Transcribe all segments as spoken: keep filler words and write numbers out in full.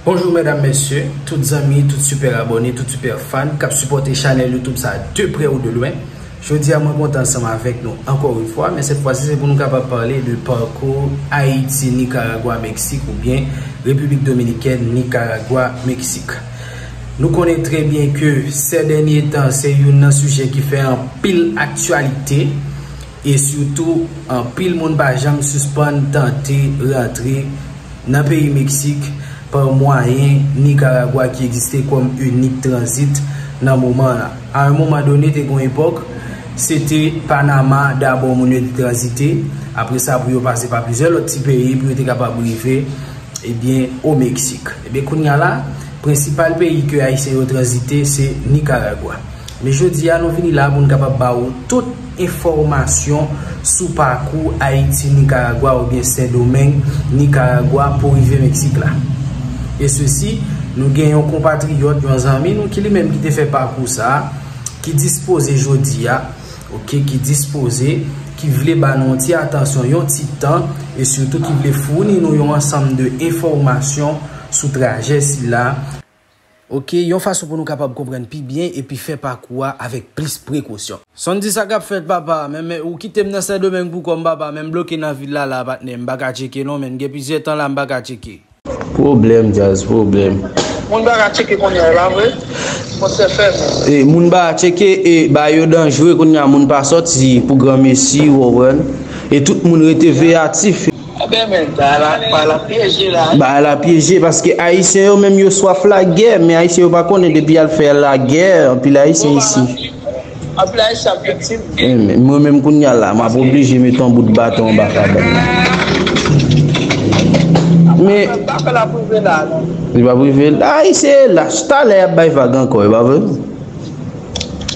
Bonjou medam, mesye, tout zanmi, tout sipè abòne, tout sipè fan k ap sipòte chanèl YouTube sa de prè ou de lwen. Jodi a mwen kontan ansanm avèk nou ankò yon fwa, men sèt fwa si se pou nou kapab pale de pakou Ayiti, Nikaragwa, Meksik oubyen Repiblik Dominikèn, Nikaragwa, Meksik. Nou konnen trè byen ke sè dènye tan se youn nan sijè ki fè anpil aktyalite e sitou anpil moun pa janm sispann tante rantre nan peyi Meksik pa mwayen Nikaragwa ki egziste kòm inik tranzit nan moman an. A yon moman done, te gen yon epòk, se te Panama dabò moun yo te tranzite. Apre sa, pou yo pase pa plizyè lòt ti peyi, pou yo te kapab rive, ebyen, o Meksik. Ebyen, kounye a la, prensipal peyi ke Ayisyen yo tranzite, se Nikaragwa. Men jodi a, nou vini la pou n kapab ba ou tout enfòmasyon sou pakou Ayiti, Nikaragwa oubyen Sendomeng, Nikaragwa pou rive Meksik la. E sesi, nou gen yon konpatriyòt, yon zanmi nou ki li menm ki te fè pakou sa a, ki dispoze jodi a, oke, ki dispoze, ki vle ba nou yon ti atansyon, yon ti tan, e sitou ki vle founi nou yon ansanm de enfòmasyon sou trajè sila. Oke, yon fason pou nou kapab konprann pi byen epi fè pakou a avèk plis prekosyon. Sondy, sa k ap fèt, papa? Men, men, ou kite m nan Sendomeng pou kò m, papa, men m bloke nan vil la, la, patnè. M pa ka tcheke, non, men gen plizyè tan la, m pa ka tcheke. Pwoblèm, djaz, pwoblèm. Moun pa ka tcheke kounye a, e pa vre? Fwontyè fèmen. E, moun pa ka tcheke, e, bagay yo danjre kounye a, moun pa sòti pou granmesi, ou konprann? E tout moun rete veyatif. Ebyen, men, bagay la, bagay la pyeje la, wi. Bagay la pyeje, paske Ayisyen yo menm yo swaf lagè, men Ayisyen yo pa konnen depi y al fè lagè, anpil Ayisyen isi. Anpil Ayisyen ap viktim. E, men, mwen menm kounye a la, m ap oblije mete yon bout baton anba kabann nan. Men, pa fè l ap rive la, non. Li p ap rive la. Ayisyen lach, talè y ap bay vag ankò, e pa vre?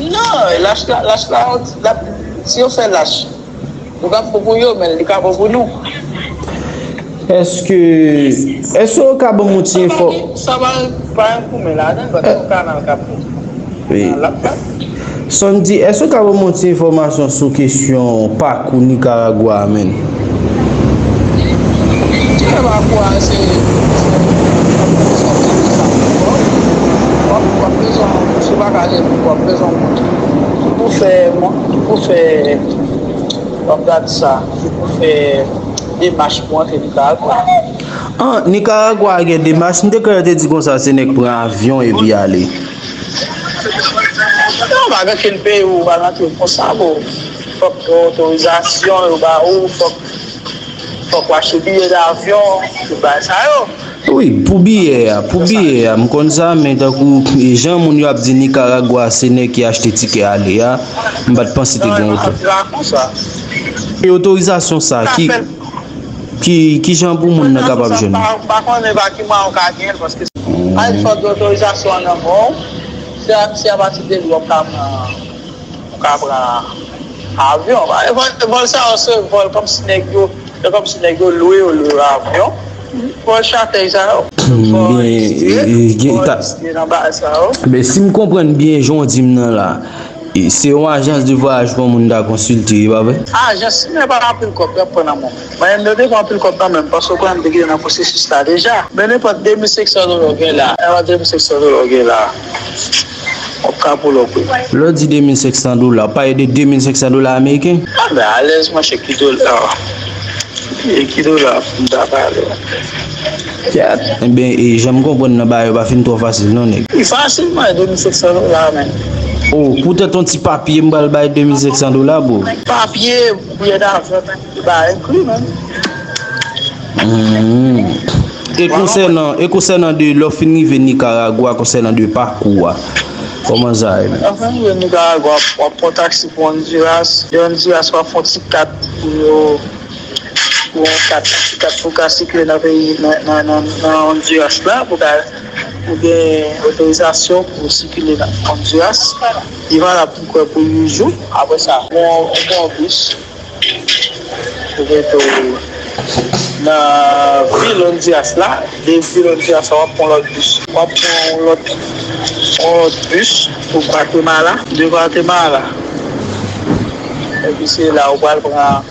Non, lach la, lach la, l ap, si yo fè lach, nou p ap bon pou yo, men li ka bon pou nou. Èske, èske w ka ban m yon ti enfò- Sa pa, pa gen koumen ladan l, paske yon kanal k ap wi. L ap la. Sondy, èske w ka ban m yon ti enfòmasyon sou kesyon pakou Nikaragwa a, menn? Ti fè pakou a, se, w ap, w ap bezwen, si w pa ka lè, w ap bezwen moun ki pou fè, ki pou fè, w ap gade sa, ki pou fè demach pou antre Nikaragwa. Ah, Nikaragwa a gen demach, m te kwè yo te di konsa, se nèg pran avyon epi ale. Non, pa gen okenn peyi ou pral antre konsa, bro. Fòk gen otorizasyon yo ba ou, fòk, fòk w achte biyè davyon, tout bagay sa yo. Wi, pou biyè a, pou biyè a, m konn sa, men tankou, e, jan moun yo ap di Nikaragwa, se nèg ki achte tikè ale a, m pa t panse te gen oto- E otorizasyon sa, ki, ki, ki jan pou moun nan kapab jwenn li? M pa, m pa konnen pa ki mwayen ou ka genyen l, paske ay fòk otorizasyon an nan men w. Se a, se apati de li w ap ka pran, ou ka pran avyon. E vòl, vòl sa yo se vòl kòmsi nèg yo, se kòmsi nèg yo lwe, yo lwe avyon. Vòl chatèy sa yo. Vòl egziste, vòl egziste nan bagay sa yo. Men si m konprann byen jan w di m nan la, e, se yon ajans de vwayaj pou moun ta konsilte, e pa vre? Ajans, men pa anpil kòb y ap pran nan men w. Mwen menm, yo te pran anpil kòb nan men m, paske w konnen m te gentan nan pwosesis la deja. Men nenpòt de mil senk san dola w gen la, nenpòt de mil senk san dola w gen la, w ap ka pull up wi. Lè w di de mil senk san dola, w pale de de mil senk san dola ameriken? A, men alèz, monchè, ki dola? E ki dola m ta pale? Kèt. Ebyen, e, jan m konprann nan bagay yo pa fin twò fasil non, nèg. Li fasil, man, de mil senk san dola, men. O, poutèt yon ti papye, m pral bay de mil senk san dola, bro. Papye, biyè davyon, men, li pa enkli, men. Hmm. E konsènan, e konsènan de lè w fin rive Nikaragwa, konsènan de pakou a, kòman sa ye menm? Lè w fin rive Nikaragwa, w ap, w ap pran taksi pou Honduras. De Honduras, w ap fè yon ti kat pou yo, pou yon kat, ti kat pou ka sikile nan peyi, nan, nan, nan, nan Honduras la, pou ka, pou gen otorizasyon pou sikile nan Honduras. Li valab pou kwè pou uit jou. Apre sa, ou pran, ou pran yon bis. Ou gen tou nan vil Honduras la, de vil Honduras la, w ap pran lòt bis. W ap pran yon lòt, yon lòt bis pou Gwatemala. De Gwatemala, epi se la ou pral pran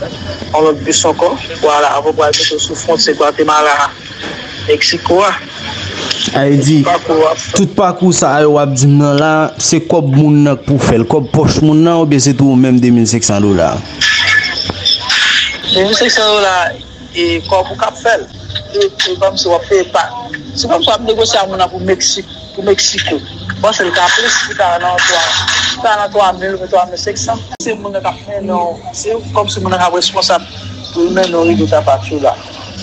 yon lòt bis ankò. Vwala, apre w pral mete w sou fwontyè Gwatemala, Meksiko a. Sa vle di, tout pakou sa yo w ap di m nan la, se kòb moun nan k pou fè l, kòb pòch moun nan, oubyen se tou ou menm de mil senk san dola a? De mil senk san dola, e kòb ou k ap fè l. E, e kòmsi w ap peye pa. Se kòmsi w ap negosye ak moun nan pou Meksik, pou Meksiko. Bon, se l ka plis, li ka nan twa, li ka nan twa mil oubyen twa mil senk san. Se moun nan k ap mennen w, se kòmsi moun nan k ap responsab pou l mennen w rive Tapachula.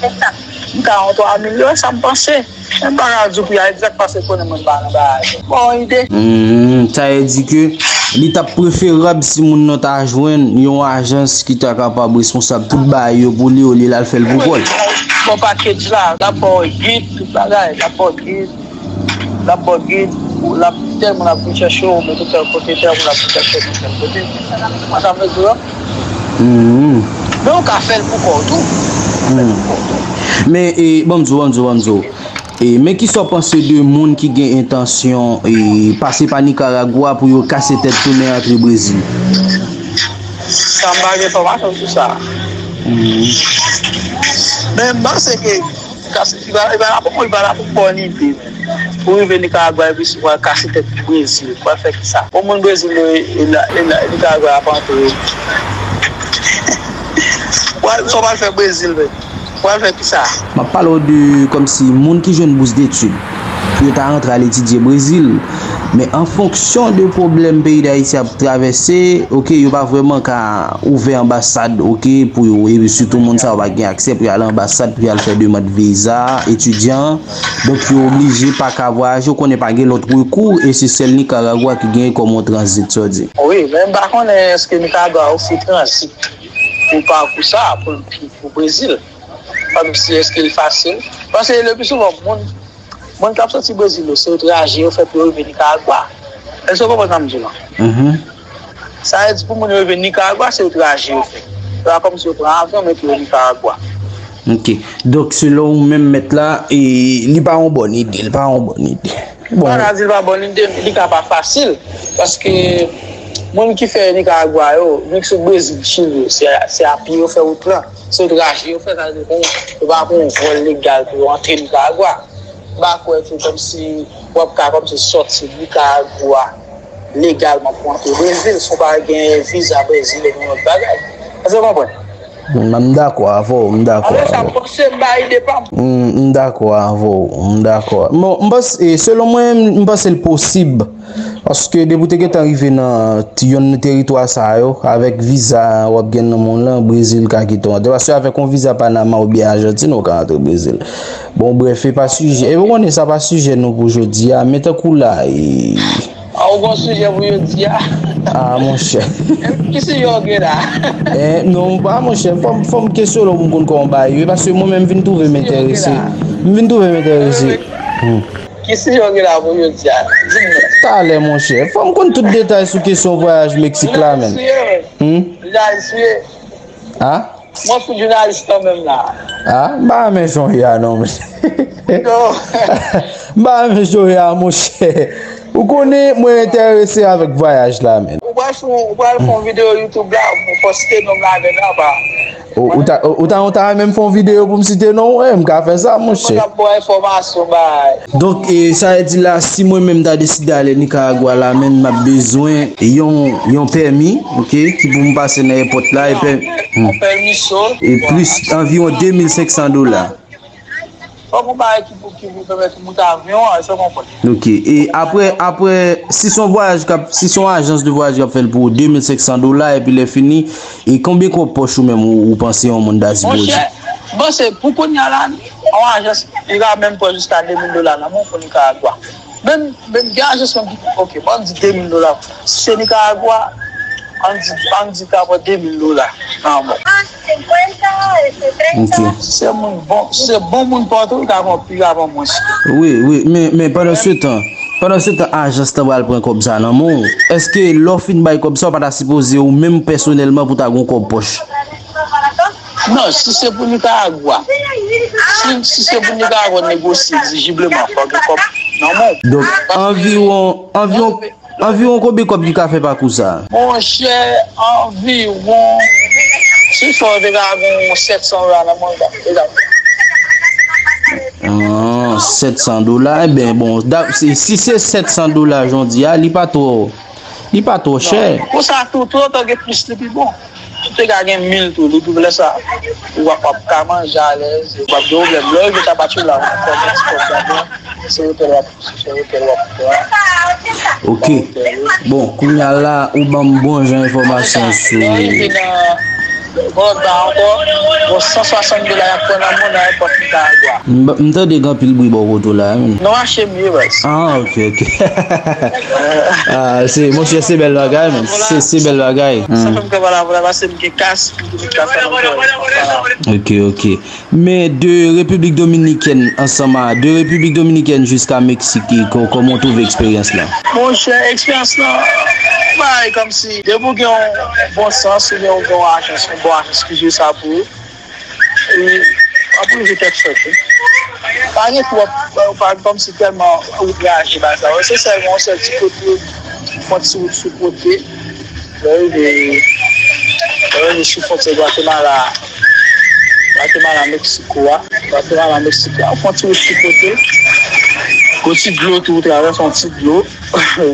M ka yon twa mil yo, sa m panse. Men m pa ka di w pri a egzak paske konnen mwen pa nan bagay. Bon, ide. Hmm, sa vle di ke li t ap preferab si moun nan ta jwenn yon ajans ki ta kapab responsab tout bagay yo pou li olye l al fè l pou kò l. Bon, package la, l ap ba w gid, tout bagay, l ap ba w gid, l ap ba w gid, l ap, tèl moun ap vin chèche w, mete tèl kote, tèl moun ap vin chèche w, mete tèl kote. Mwen sa m vle di w la. Hmm. Men ou ka fè l pou kò w tou. Ou ka fè l pou kò w tou. Men, e, ban m di w, ban m di w, ban m di w. E, men kisa w panse de moun ki gen entansyon, e, pase pa Nikaragwa pou yo kase tèt tounen antre Brezil? Sa m pa gen enfòmasyon sou sa. Hmm. Men m panse ke kase, li pa, li pa la pou, li pa la pou bòn ide. Pou rive Nikaragwa epi si w al kase tèt Brezil, w al fè kisa? Bon, moun Brezil yo, e, e la, e la, Nikaragwa ap antre. W al, sa w al fè Brezil menm? W al fè kisa? M ap pale w de kòmsi moun ki jwenn bous detid pou yo ta rantre al etidye Brezil. Men an fonksyon de pwoblèm peyi Dayiti ap travèse, oke, yo pa vrèman ka ouvè anbasad, oke, pou yo, e sitou moun sa yo pa gen aksè pou y al anbasad, pou y al fè demann viza etidyan. Donk, yo oblije pa ka vwayaje, ou konnen pa gen lòt rekou, e se sèl Nikaragwa ki genyen kòm yon tranzit, sa w di. Wi, men m pa konnen èske Nikaragwa ofri tranzit pou pakou sa, pou, pou, pou Brezil. Kòmsi èske l fasil? Paske le pli souvan, moun, moun k ap soti Brezil yo, se yon traje yo fè pou yo rive Nikaragwa. Èske w konprann sa m di w lan? Mhm. Sa vle di pou moun yo rive Nikaragwa, se yon traje yo fè. Se pa kòmsi yo pran avyon, men pou yo Nikaragwa. Ok. Donk, selon ou menm mèt la, e, li pa yon bòn ide, li pa yon bòn ide. Bon. Mwen ka di l pa bòn ide, men li ka pa fasil. Paske moun ki fè Nikaragwa yo, menm si Brezil, Chili, se, se a pye yo fè wout lan. Se traje yo fè, sa vle di bon, yo pa pran yon vòl legal pou yo antre Nikaragwa. M pa kwè se kòmsi w ap ka kòmsi sòti Nikaragwa legalman pou antre Brezil, si w pa gen viza Brezil oubyen lòt bagay. Èske w konprann? M dakò avè w, m dakò avè w. Alò sa, m panse m bay ide pa m. M, m dakò avè w, m dakò. Bon, m panse, e, selon mwen, m panse l posib. Paske depi w te gentan rive nan t-, yonn nan teritwa sa yo, avèk viza w ap gen nan men w lan, Brezil ka kite w antre. Paske avèk yon viza Panama oubyen Ajantin, ou ka antre Brezil. Bon, brèf, e pa sijè. E ou konnen sa pa sijè nou pou jodi a, men tankou la, e, a, ou gon sijè pou jodi a? A, monchè. Ki sijè w gen la? E, non, pa, monchè, fò m, fò m kesyone w pou m konn kòman w bay yo, e paske mwen menm m vin twouve m enterese. M vin twouve m enterese. Hmm. Ki sijè w gen la pou jodi a? Di m non. Talè, monchè. Fò m konn tout detay sou kesyon vwayaj Meksik la, menm. Jounalis ou ye, menm. Hmm? Jounalis ou ye. A? Mwen fout jounalis kanmenm la. A? M pa renmen jan w ye a, non, monchè. Non. M pa renmen jan w ye a, monchè. Ou konnen, mwen enterese avèk vwayaj la, menm. Ou pral fè, ou pral fè yon videyo YouTube la, pou poste non m ladan l, apa. Ou, ou ta, ou ta, ou ta renmen m fè yon videyo pou m site non w? Wi, m ka fè sa, monchè. Mwen ap ba w enfòmasyon, bay. Donk, e, sa vle di la, si mwen menm m ta deside ale Nikaragwa la, menm m ap bezwen yon, yon pèmi, oke, ki pou m pase nan èpòt la, e pè-, hmm. Yon pèmi so. E plis anviwon de mil senk san dola. Fòk yon bagay ki pou, ki pou pèmèt ou moute avyon an, èske w konprann? Ok. E apre, apre, si se yon vwayaj k ap, si se yon ajans de vwayaj k ap fè l pou ou, de mil senk san dola, epi lè fini, e konbyen kòb pòch ou menm ou, ou panse yon moun ta sipoze? Monchè, m panse pou kounye a la, yon ajans, li ka menm pran jiska de mil dola nan men w pou Nikaragwa. Menm, menm gen ajans menm ki, ok, bon, ann di de mil dola. Si se Nikaragwa, ann di, ann di ka pran de mil dola nan men w. Ok. Si se moun bon, si se bon moun pa w tou, li ka pran, li ka pran mwens. Wi, wi, men, men pandan se tan, pandan se tan ajans lan pral pran kòb sa nan men w, èske lè w fin bay kòb sa, w pa ta sipoze ou menm pèsonèlman pou ta gen yon kòb pòch? Non, si se pou Nikaragwa, si, si se pou Nikaragwa negosye egzijibleman, fòk gen kòb nan men w. Donk, anviwon, anviwon, anviwon konbyen kòb ki ka fè pakou sa a? Monchè, anviwon, si fò w te ka gen yon sèt san dola nan men w, li t ap, li t ap. Ah. Sèt san dola, enben, bon, da- si, si se sèt san dola jan w di a, li pa twò, li pa twò chè. Pou sa tou, tou otan gen plis, li pi bon. Ou te ka gen mil tou, li tou lè sa, ou ap, ap ka manje alèz, ou p ap gen pwoblèm. Lè w rive Tapachula, ou fè yon ti kòb ladan, se otèl w ap, se otèl w ap pran. Ok. Bon, kounye a la, ou ban m bon jan enfòmasyon sou. Lè w rive nan, bon, lòt ba ankò, bon, san swasant dola y ap pran nan mòn nan, nenpòt Nicaragua. M tande gen anpil bri bò kote w la, men. Non, mache m ye, baz. Ah, ok, ok. Ah, se, monchè, se bèl bagay, men. Se, se bèl bagay. Sa fè m kè pale avè w la, paske m gen kas, m gen kas la nan kò. Ok, ok. Men de Repiblik Dominikèn ansanm a, de Repiblik Dominikèn jiska Meksik, e kò- kòman w twouve eksperyans lan? Monchè, eksperyans lan, bay kòmsi, depi w gen yon bon sans, oubyen w gen yon ajans, yon bon ajans ki jere sa pou ou, e w ap rive tèt frèt, wi. Pa gen twòp, pa kòmsi tèlman outraje bagay sa yo. Se sèlman yon sèl ti kote, yon ti wout sou kote. Lè w rive, lè w rive sou fwontyè Gwatemala, Gwatemala, Meksiko a, Gwatemala, Meksiko a, w fè yon ti wout sou kote. Gon ti dlo tou, ou travèse yon ti dlo.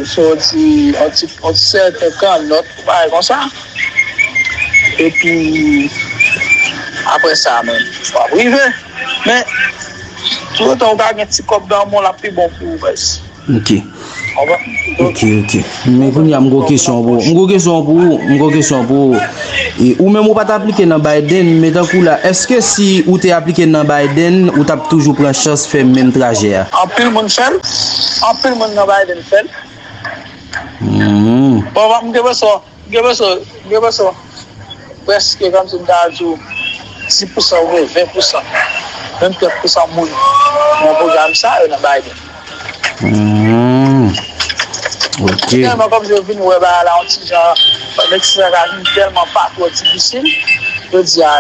Se yon ti, yon ti, yon ti sèten kannòt, bagay konsa. Epi, apre sa, men, w ap rive. Men, toutotan ou ka gen ti kòb nan men w, l ap pi bon pou ou, baz. Ok. Ok, ok. Men kounye a, m gon kesyon pou ou. M gon kesyon pou ou. M gon kesyon pou ou. E, ou menm ou pa t aplike nan Biden, men tankou la, èske si ou te aplike nan Biden, ou t ap toujou pran chans fè menm trajè a? Anpil moun fè l. Anpil moun nan Biden fè l. Hmm. Bon, m gen presyon, m gen presyon, m gen presyon. Prèske kòmsi m ta di w, dis pousan oubyen ven pousan, menm trant pousan moun nan pwogram sa yo nan Biden. Hmm. Ok. Finalman, kòmsi yo vin wè bagay la yon ti jan, Meksik la ka vin tèlman pa twò difisil, yo di a,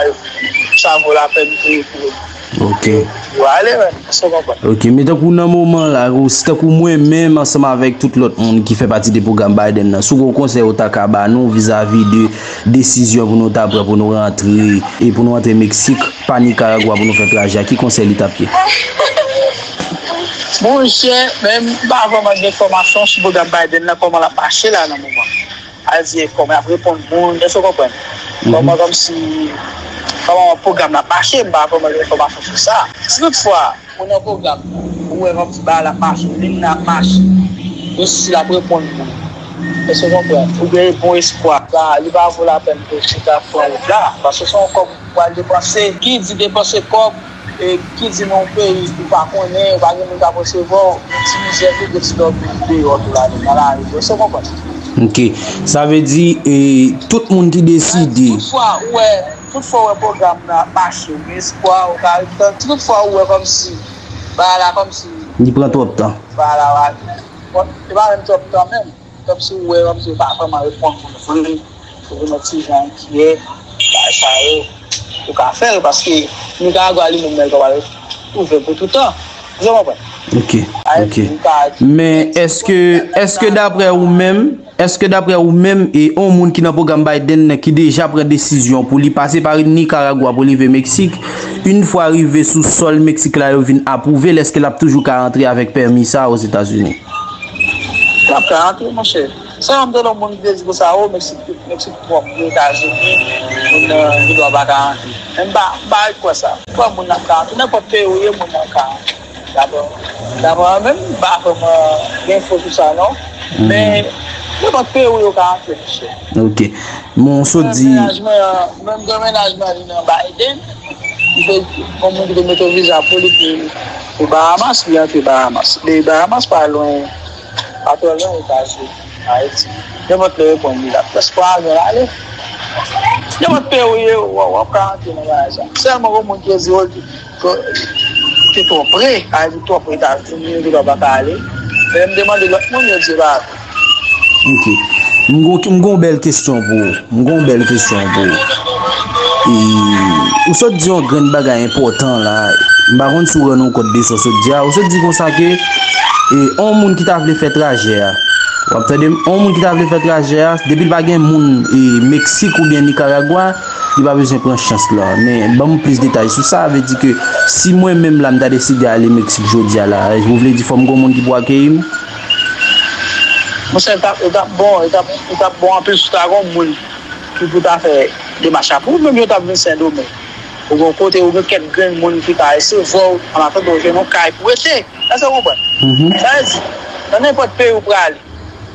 sa vo lapèn pou yo, pou yo, Ok. pou yo ale, men, èske w konprann? Ok, men tankou nan moman la, ou, si tankou mwen menm ansanm avèk tout lòt moun ki fè pati de pwogram Biden nan, si w gen yon konsèy ou ta ka ba nou vizavi de desizyon pou nou ta pran pou nou rantre, e pou nou rantre Meksik, pa Nicaragua pou nou fè trajè a, ki konsèy li t ap ye? Monchè, men m pa vrèman gen enfòmasyon sou pwogram Biden nan, kòman l ap mache la nan moman. Sa vle di, kòman y ap reponn moun, èske w konprann? Kòman, kòmsi, kòman pwogram nan ap mache, m pa vrèman gen enfòmasyon sou sa. Si toutfwa, ou nan pwogram, ou wè kòmsi bagay la ap mache, liy nan ap mache, yo si l ap reponn moun. Èske w konprann? Ou gen bon espwa, sa, li pa vo lapèn pou w chita pran wout la, paske se yon kòb ou pral depanse. Ki di depanse kòb, e ki di nan yon peyi ou pa konnen, ou pa gen moun k ap resevwa w, gen ti mizè tou, gen ti dòmi deyò tou la, nan lari tou. Èske w konprann? Ok. Sa vle di, e, tout moun ki deside. Toutfwa, ou wè, toutfwa ou wè pwogram nan ap mache, ou gen espwa, ou ka ret tann. Si toutfwa ou wè kòmsi, bagay la kòmsi, Li pran twòp tan. bagay la va vin. Bon, li pa menm twòp tan menm. Kòmsi ou wè, kòmsi yo pa vrèman reponn moun vre. Ou vin yon ti jan enkyè, bagay sa yo, ou ka fè l, paske Nicaragua li menm, nèg yo pral ouvè pou toutan. Ou konprann? Ok, ok. Men èske, èske daprè ou menm, èske daprè ou menm, e yon moun ki nan pwogram Biden nan, ki deja pran desizyon pou li pase pa Nicaragua pou li rive Meksik, yon fwa rive sou sòl Meksik la, yo vin apwouve l, èske l ap toujou ka rantre avèk pèmi sa a Ozetazini? L ap ka rantre, monchè. Sèlman m tande yon moun ki te di konsa, o, Meksik, Meksik twòp pou Etazini, moun nan gen dwa pa ka rantre. Men m pa, m pa kwè sa. M kwè moun nan ka rantre. Nenpòt peyi ou ye, moun nan ka rantre. Daprè, daprè mwen menm, m pa vrèman gen enfo sou sa, non. Men, nenpòt peyi ou ye, ou ka rantre, monchè. Ok. Bon, w sot di. Mennaj mwen, menm gen mennaj mwen, li nan Biden. Li te, yon moun ki te mete viza pou li pou, pou Bahamas, li antre Bahamas. Depi Bahamas pa lwen, pa twò lwen Etazini, Ayiti. Nenpòt lè yo pran li la. Prèske pa gen l ale. Nenpòt peyi ou ye, w ap ka antre nan bagay sa. Sèlman yon moun ki di, o, li te twò pre, a di twò pre Etazini, yo te pa ka ale. Men m te mande lòt moun, yo di pa. Ok. M gon, m gon bèl kesyon pou ou. M gon bèl kesyon pou ou. E, ou sot di yon grenn bagay enpòtan la. M pa konn si w rann ou kont de sa w sot di a. Ou sot di konsa ke, e, yon moun ki ta vle fè trajè a. W ap tande m? Yon moun ki ta vle fè trajè a, depi l pa gen moun, e, Meksik oubyen Nicaragua, Li pa bezwen pran chans la. Men, ban m plis detay sou sa. Vle di ke si mwen menm la, m ta deside ale Meksik jodi a la, ou vle di fò m gon moun ki pou akeyi m? Monchè, li t ap, li t ap bon, li t ap, li t ap bon anpil si w ta gon moun ki pou ta fè demach la pou ou, menm jan w t ap vin Sendomeng. Ou gon kote, ou gen kèk grenn moun ki ka resevwa w, an atandan w jwenn yon kay pou w rete. Èske w konprann? Mhm. Sa vle di, nan nenpòt peyi ou prale,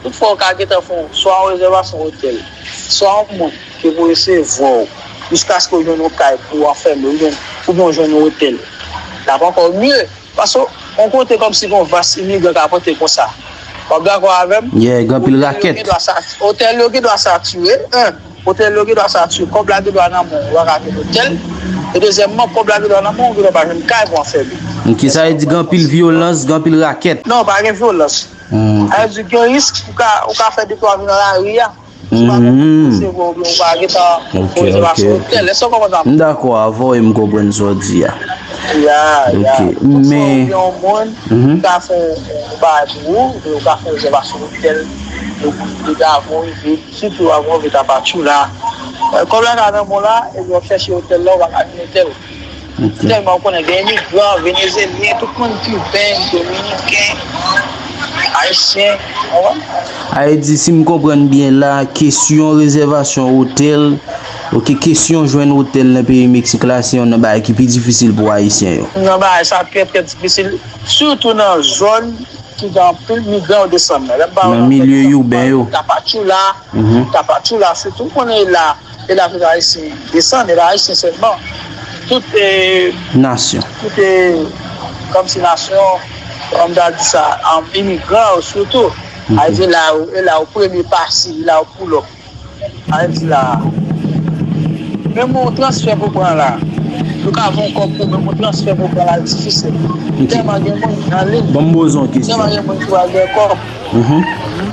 tout fwa ou ka gentan fè yon, swa yon rezèvasyon otèl, swa yon moun ki pou resevwa w, jiskaske w jwenn yon kay pou w anfème, oubyen, oubyen w jwenn yon otèl. L ap ankò mye. Paske yon kote kòmsi gon vas imigran ka pote konsa. W ap dakò avè m? Yeah, gen anpil rakèt. Otèl yo gen dwa sati-, otèl yo gen dwa satire, en. Otèl yo gen dwa satire. Kòb la gen dwa nan men w, ou pa ka jwenn otèl. E dezyèmman, kòb la gen dwa nan men w, ou gen dwa pa jwenn kay pou w anfème. Ok, sa vle di gen anpil vyolans, gen anpil rakèt. Non, pa gen vyolans. Hmm, ok. Sa vle di gen risk, ou ka, ou ka fè de twa jou nan lari a. Si w pa gen moun ki resevwa w oubyen ou pa gentan fè yon rezèvasyon otèl, èske w konprann sa? M dakò avè w e m konprann sa w di a. Ya, ya. Ok, men, ou gen yon moun ki ka fè yon bagay pou ou, oubyen ou ka fè yon rezèvasyon otèl, epi avan w rive, sitou avan w rive Tapachula, kòb la ka nan men w la, epi w ap chèche otèl la, ou pa ka jwenn otèl. Ok. Tèlman ou konnen gen imigran, venezelyen, tout moun kiben, dominiken, ayisyen, ou konprann? Sa vle di, si m konprann byen la, kesyon rezèvasyon otèl, ok, kesyon jwenn otèl nan peyi Meksik la, se youn nan bagay ki pi difisil pou ayisyen yo. Nan bagay sa trè, trè difisil, sitou nan zòn ki gen anpil migran yo desann nan. Lè m pale nan milye iben yo. Tapachula, Tapachula, sitou, ou konnen la, e la tout ayisyen desann, e la ayisyen sèlman. Tout, e, nasyon. Tout, e, kòmsi nasyon, kòm m ta di sa, an, imigran yo sitou. Mhm. Sa vle di la, e la yo premye pase, e la yo pull up. Sa vle di la, menm yon transfè pou pran la, yo ka voye yon kòb pou menm yon transfè pou pran la, difisil. Ok. Tèlman gen moun nan liy. Ban m poze yon kesyon. Tèlman gen moun ki pral gen kòb. Mhm.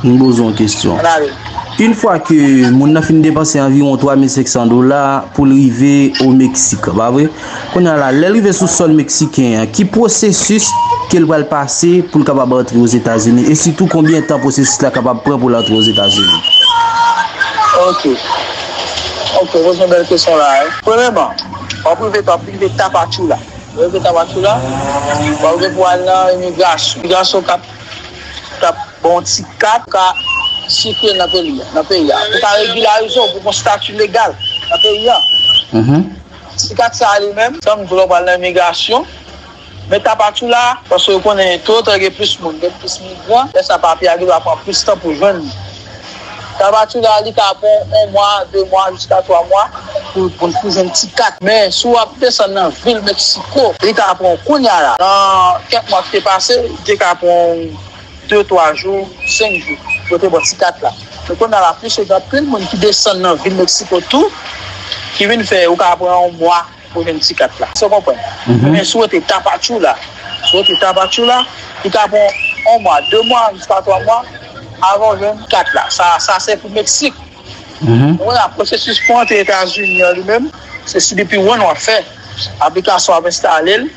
M poze yon kesyon. Ann ale. Yon fwa ke moun nan fin depanse anviwon twa mil senk san dola pou l rive o Meksik, pa vre? Kounye a la, lè l rive sou sòl meksiken an, ki pwosesis ke l pral pase pou l kapab antre Ozetazini? E sitou, konbyen tan pwosesis la kapab pran pou l antre Ozetazini? Ok. Ok, poze yon bèl kesyon la, wi. Premyèman, w ap rive, w ap rive Tapachula. Lè w rive Tapachula, w ap gen pou al nan imigrasyon. Imigrasyon k ap, k ap ba w yon ti kat, ka sikile nan peyi a, nan peyi a. Pou ka regilarize w, pou gon stati legal nan peyi a. Mhm. Ti kat sa a li menm, sa m di w la, w pral nan imigrasyon. Men Tapachula, paske yo konnen tou otan gen plis moun, gen plis migran, lè sa papye a gen dwa pran plis tan pou jwenn li. Tapachula, li ka pran yon mwa, de mwa, jiska twa mwa pou, pou, pou jwenn ti kat. Men si w ap desann nan vil Meksiko, li ka pran w kounye a la. Nan kèk mwa ki te pase, li te ka pran w de, twa jou, senk jou, pou te ba w ti kat la. Men kounye a la, plis yo gen anpil moun ki desann nan vil Meksiko tou, ki vin fè, ou ka pran yon mwa pou jwenn ti kat la. Èske w konprann? Mhm. Men si w rete Tapachula, si w rete Tapachula, li ka pran yon mwa, de mwa, jiska twa mwa, avan w jwenn kat la. Sa, sa se pou Meksik. Mhm. Ou konnen pwosesis pou antre Etazini an li menm, se C B P One w ap fè. Aplikasyon w ap enstale l,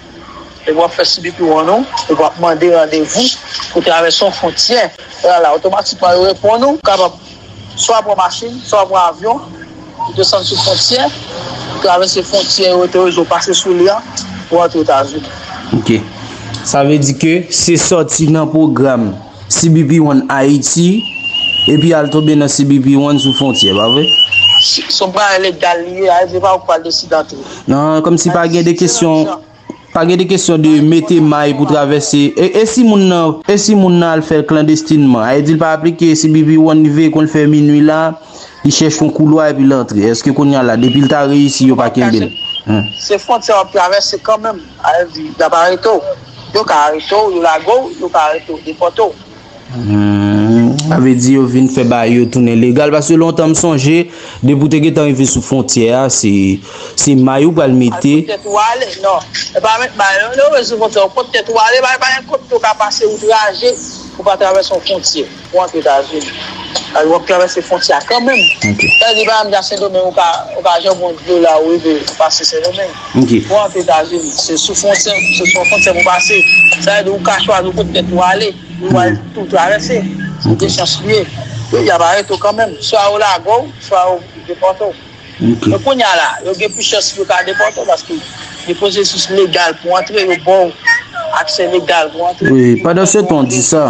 epi w ap fè C B P One ou, epi w ap mande randevou pou travèse yon fwontyè. Vwala, otomatikman yo reponn ou, ou kapab swa pran machin, swa pran avyon, ou desann sou fwontyè, ou travèse fwontyè yo otorize w pase sou li an, pou antre Etazini. Ok. Sa vle di ke se sòti nan pwogram C B P One Haiti, epi al tonbe nan C B P One sou fwontyè, pa vre? Se, se yon bagay legal li ye, a vle di pa ou k pral deside antre. Non, kòmsi pa gen de kesyon, pa gen de kesyon de mete may pou travèse. E, e si moun nan, e si moun nan al fè l klandestinman, a vle di l pa aplike C B P One, li veye konn fè minui la, li chèche yon koulwa epi l antre. Èske kounye a la, depi l ta reyisi, yo pa kenbe l? Se fwontyè w ap travèse kanmenm. A vle di, y ap arete w. Yo ka arete w, yo lage w, yo ka arete w, depòte w. Hmm, sa vle di yo vin fè bagay yo tounen legal. Paske lontan m sonje, depi w te gentan rive sou fwontyè a, se, se may ou pral mete. Al pot tèt ou ale, non. E pa met may, non, non, sou fwontyè, ou pot tèt ou ale, pa, pa gen kote ou ka pase outraje pou pa travèse yon fwontyè. Pou antre Etazini. Alò, w ap travèse fwontyè a kanmenm. Ok. Sa vle di, pa menm jan Sendomeng, ou ka, ou ka janbe yon dlo la, ou rive, ou pase Sendomeng. Ok. Pou antre Etazini, se sou fwontyè, se sou fwontyè pou pase. Sa vle di, ou ka chwazi ou kote tèt ou ale, ou al tou travèse. Ok. Se de chans li ye. Wi, y ap arete w kanmenm. Swa yo lage w, swa yo depòte w. Ok. Men kounye a la, yo gen plis chans pou yo ka depòte w paske gen pwosesis legal pou antre, yo ba w aksè legal pou antre. Wi, pandan se tan w di sa,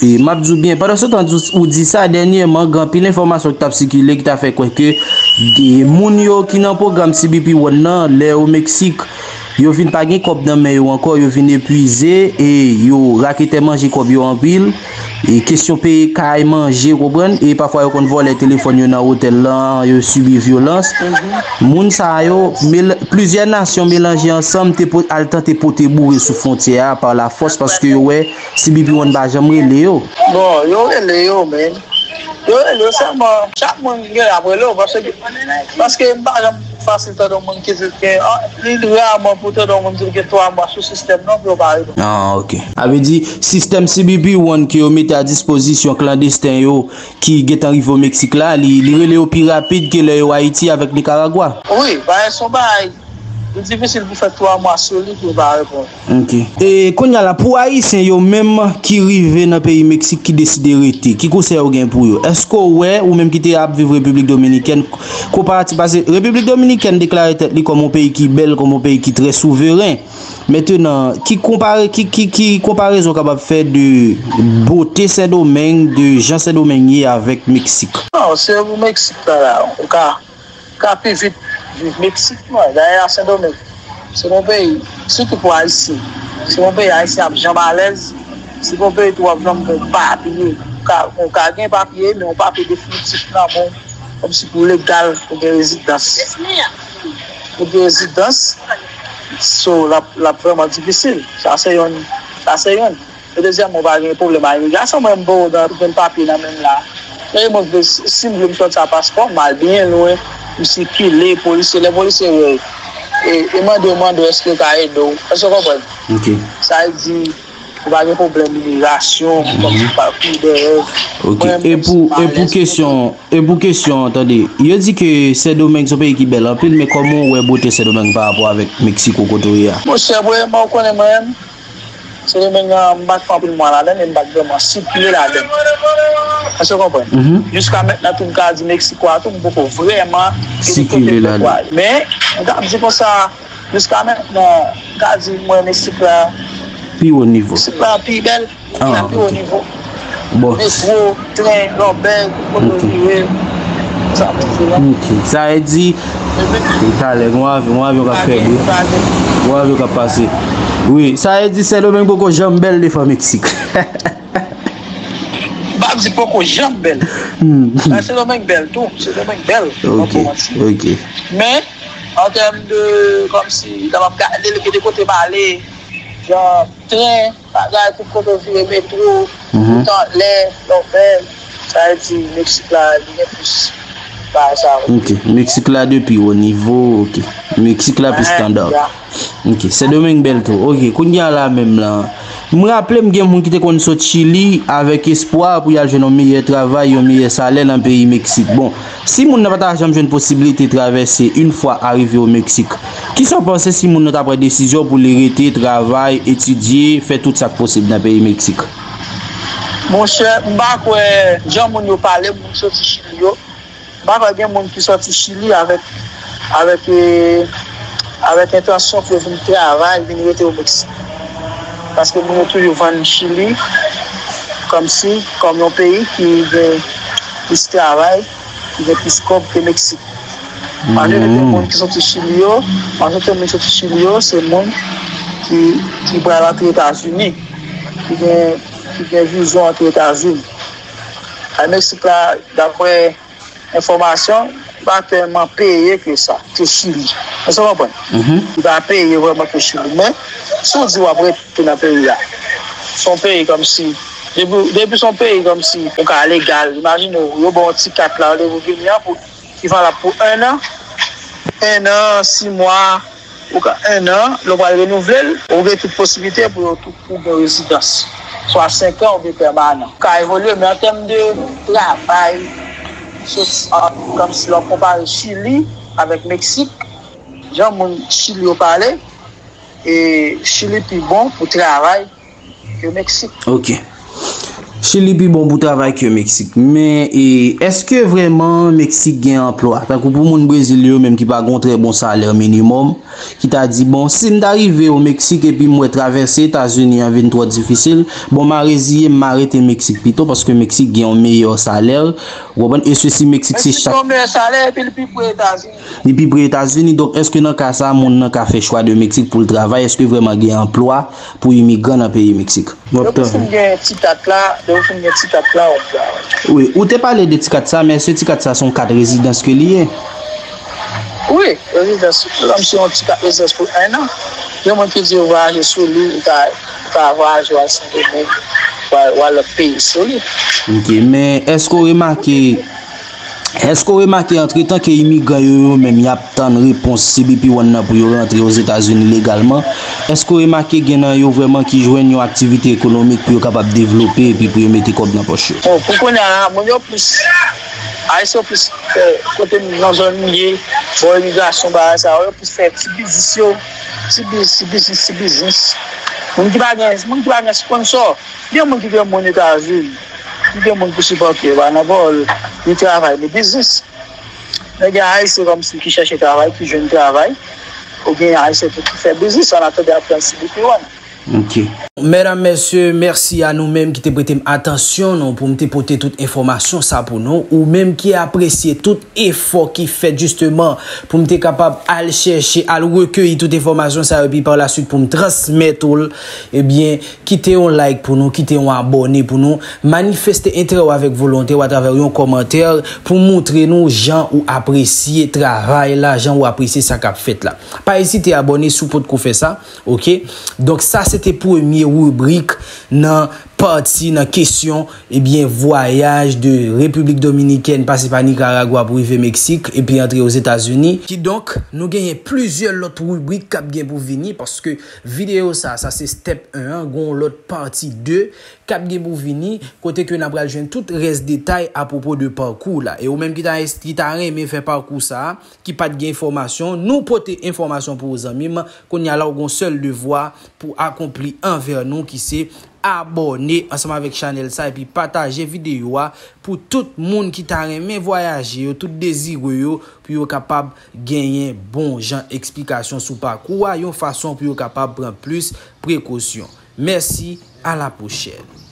e, m ap di w byen, pandan se tan w di sa, dènyèman, gen anpil enfòmasyon ki t ap sikile, ki ta fè kwè ke de moun yo ki nan pwogram C B P One nan, lè yo Meksik, yo vin pa gen kòb nan men yo ankò, yo vin epwize, e yo raketè manje kòb yo anpil. E kesyon peye kay, manje, w konprann? E pafwa yo konn vòlè telefòn yo nan otèl lan, yo sibi vyolans. Moun sa yo, mel- plizyè nasyon melanje ansanm te po- al tante pote boure sou fwontyè a pa lafòs paske yo wè C B P One pa janm rele yo. Bon, yo rele yo, men. Yo rele yo sèlman, chak moun gen ap rele yo, paske, paske m pa janm fasil tande yon moun ki di l gen, ah, li raman pou tande yon moun di l gen twa mwa sou sistèm nan, pou yo pa rele. Ah, ok. Sa vle di, sistèm C B P One ke yo mete a dispozisyon klandesten yo ki gentan rive o Meksik la, li, li rele yo pi rapid ke lè yo Ayiti avèk Nikaragwa. Wi, bagay se yon bagay, li difisil pou fè twa mwa sou li pou yo pa reponn. Ok. E kounye a la, pou Ayisyen yo menm ki rive nan peyi Meksik, ki deside rete, ki konsèy ou gen pou yo? Èske w wè, ou menm ki te ap viv Repiblik Dominikèn, konparativ, paske Repiblik Dominikèn deklare tèt li kòm yon peyi ki bèl, kòm yon peyi ki trè souveren. Mentenan, ki konpare, ki, ki, ki konparezon w kapab fè de bote Sendomeng, de jan Sendomeng ye avèk Meksik? Non, se pou Meksik la, la, ou ka ka pi vit viv Meksik, mwen. Dayè, Sendomeng, se yon peyi, sitou pou Ayisyen, se yon peyi Ayisyen ap janm alèz, se yon peyi tou w ap janm gen papye, ou ka, ou ka gen papye, men yon papye definitif nan men w, kòmsi pou legal, pou gen rezidans. Pou gen rezidans, so, l ap, l ap vrèman difisil. Sa se yonn, sa se yonn. E dezyèmman, ou pa gen pwoblèm a imigrasyon. Mwen, m poko gen papye nan men m la. E mwen vle, si m vle m sòti a paspò, m al byen lwen, m sikile, polisye, lè polisye wè, e, e mande w, mande w èske yo ka ede w. Èske w konprann? Ok. Sa vle di, ou pa gen pwoblèm imigrasyon, kòmsi pa kouri dèyè. Ok. Mwen, e pou, e pou kesyon, e pou kesyon, tande, yo di ke Sendomeng se yon peyi ki bèl anpil, men kòman w wè bote Sendomeng pa rapò avèk Meksiko kote w ye a? Monchè, premyèman, ou konnen mwen menm, Sendomeng nan, m pa t fè anpil mwa ladan l, e m pa t vrèman sikile ladan l. Èske w konprann? Jiska mentnan tou, m ka di Meksiko a tou, m poko vrèman gen kote m poko al. Men, m ka di konsa, jiska mentnan, m ka di mwen Meksik la, pi wo nivo. Meksik la pi bèl, pi wo nivo. Bon. Metwo, tren, lòbèy, kote w vire, sa pou di la. Ok. Sa vle di, talè, gon avyon, gon avyon k ap fè bri. Gon avyon k ap pase. Wi, sa vle di Sendomeng poko janm bèl devan Meksik. M p ap di poko janm bèl. Sendomeng bèl tou, Sendomeng bèl. Ok, ok. Men, an tèm de, kòmsi, lè m ap gade l, gen de kote m ale, jan tren, bagay, tout kote w vire, metwo, tout anlè, lòbèy, sa vle di Meksik la, li gen plis bagay sa yo. Ok, Meksik la de pi wo nivo, ok. Meksik la pi estanda. Ok, Sendomeng bèl tou. Ok, kounye a la menm la, m raple m gen moun ki te konn sot Chili avèk espwa pou y al jwenn yon meyè travay, yon meyè salè nan peyi Meksik. Bon, si moun nan pa ta janm jwenn posiblite travèse yon fwa arive o Meksik, kisa w panse si moun nan ta pran desizyon pou li rete, travay, etidye, fè tout sa k posib nan peyi Meksik? Monchè, m pa kwè, jan moun yo pale, moun ki soti Chili yo, m pa kwè gen moun ki soti Chili avèk, avèk, e, avèk entansyon pou yo vin travay, vin rete o Meksik. Paske moun yo toujou vann Chili kòmsi, kòm yon peyi ki gen plis travay, ki gen plis kòb ke Meksik. Majorite moun ki soti Chili yo, majorite moun ki soti Chili yo, se moun ki, ki pral antre Etazini, ki gen, ki gen vizyon antre Etazini. A Meksik la, daprè enfòmasyon, li pa tèlman peye ke sa, ke Chili. Èske w konprann? Li pa peye vrèman ke Chili. Men, si w di w ap rete nan peyi a, se yon peyi kòmsi, depi, depi se yon peyi kòmsi ou ka legal, imajine w, yo ba w yon ti kat la, ou vini an pou ki valab pou en an, en an, sis mwa, ou ka en an, lè w pral renouvle l, ou gen tout posiblite pou yo tou, pou gen rezidans. Swa senk an oubyen pèmanan. Ou ka evolye, men an tèm de travay, sòti, kòmsi lè w konpare Chili avèk Meksik, jan moun Chili yo pale, e Chili pi bon pou travay ke Meksik. Ok. Chili pi bon pou travay ke Meksik. Men, e, èske vrèman Meksik gen anplwa? Tankou pou moun Brezil yo menm ki pa gen yon trè bon salè minimòm, ki ta di, bon, si m ta rive o Meksik epi m wè travèse Etazini an vin twò difisil, bon, m a reziye m, m a rete Meksik pito, paske Meksik gen yon meyè salè, ou konprann? E se si Meksik se Meksik chak gen yon meyè salè epi l pi pre Etazini. Li pi pre Etazini, donk èske nan ka sa a, moun nan ka fè chwa de Meksik pou l travay? Èske vrèman gen anplwa pou imigran nan peyi Meksik? Depi w fin gen ti kat la, depi w fin gen ti kat la, w ap travay. Wi, ou te pale de ti kat sa, men èske ti kat sa se yon kat rezidans ke li ye? Wi, rezidans, se kòmsi yon ti kat rezidans pou enn an. Gen moun ki di yo vwayaje sou li, ou ka, ou ka vwayaje w al Sendomeng, w al, w al lòt peyi sou li. Ok, men èske w remake Èske w remake antretan ke imigran yo, yo menm, y ap tann repons C B P One nan pou yo rantre Ozetazini legalman? Èske w remake gen nan yo vrèman ki jwenn yon aktivite ekonomik pou yo kapab devlope epi pou yo mete kòb nan pòch yo? Bon, pou kounye a la, moun yo plis, Ayisyen yo plis, eh, kote m nan zòn m ye, bò imigrasyon, bagay sa yo, yo plis fè ti biznis yo, ti biznis, ti biznis, ti biznis. Moun ki pa gen, moun ki pa gen sponsò, gen moun ki gen moun Etazini. Ki gen moun pou sipòte yo, pa nan pawòl, ni travay, ni biznis. Men gen Ayisyen kòmsi ki chèche travay, ki jwenn travay, ou gen Ayisyen tou ki fè biznis, an atandan y ap tann C B P One. Ok. Medam, mesye, mèsi a nou menm ki te prete m atansyon nou pou m te pote tout enfòmasyon sa pou nou, ou menm ki apresye tout efò ki fèt jisteman pou m te kapab al chèche, al rekeyi tout enfòmasyon sa yo, epi pa la swit pou m transmèt ou l, ebyen, kite yon like pou nou, kite yon abòne pou nou, manifeste enterè w avèk volonte w atravè yon kòmantè pou moutre nou jan ou apresye travay la, jan ou apresye sa k ap fèt la. Pa ezite abòne si w potko fè sa, ok? Donk sa se te premye ribrik nan pati, nan kesyon, ebyen, vwayaj de Repiblik Dominikèn pase pa Nikaragwa pou rive Meksik epi antre Ozetazini. Kidonk, nou genyen plizyè lòt ribrik k ap gen pou vini, paske videyo sa, sa se step en an, gon lòt pati de k ap gen pou vini, kote ke n ap pral jwenn tout rès detay apwopo de pakou la. E ou menm ki ta, ki ta renmen fè pakou sa a, ki pa t gen enfòmasyon, nou pote enfòmasyon pou ou, zanmi m. Kounye a la, ou gon sèl devwa pou akonpli anvè nou, ki se abòne ansanm avèk chanèl sa epi pataje videyo a pou tout moun ki ta renmen vwayaje yo, tout dezire yo, pou yo kapab genyen bon jan eksplikasyon sou pakou a, yon fason pou yo kapab pran plis prekosyon. Mèsi, a la pwochèn.